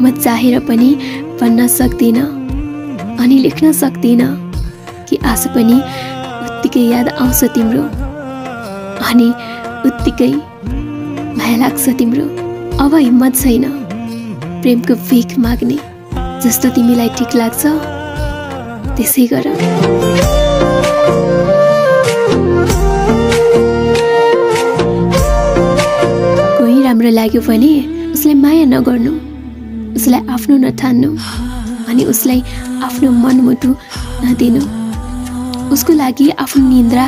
म चाहेर पनि भन्न सक्दिनँ अनि लेख्न सक्दिनँ कि आज पनि उत्तिकै याद आउँछ तिम्रो अनि उत्तिकै माया लाग्छ तिम्रो। अब हिम्मत छैन प्रेमको भिख माग्ने, जस्तो तिमीलाई ठिक लाग्छ त्यसै गर। कोही राम्रो लाग्यो भने उसलाई माया नगर्नु, उसलाई आफ्नो नठान्नु अनि उसलाई आफ्नो मनमुटु नदिनु, उसको लागि आफ्नो निन्द्रा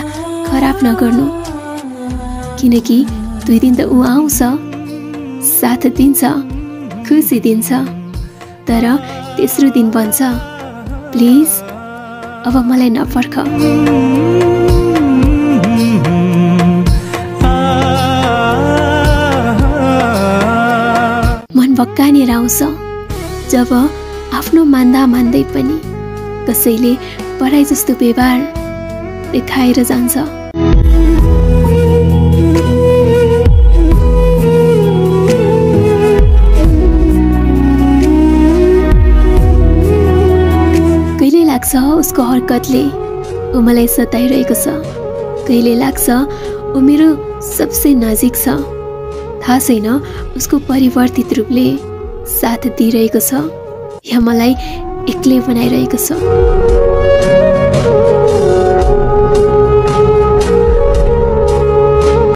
खराब नगर्नु, किनकि 2 दिन त ऊ आउँछ, साथ दिन्छ, खुसी दिन्छ, तर तेस्रो दिन भन्छ प्लिज अब मलाई नपर्ख। मन भक्कानेर आउँछ जब आफ्नो मान्दा मान्दै पनि कसैले पढाइ जस्तो व्यवहार देखाएर जान्छ। कहिले लाग्छ उसको हरकतले ऊ मलाई सताइरहेको छ, कहिले लाग्छ ऊ मेरो सबसे नजिक छ, थाहा छैन उसको परिवर्तित रूपले साथ दिइरहेको छ या मलाई एक्लै बनाइरहेको छ।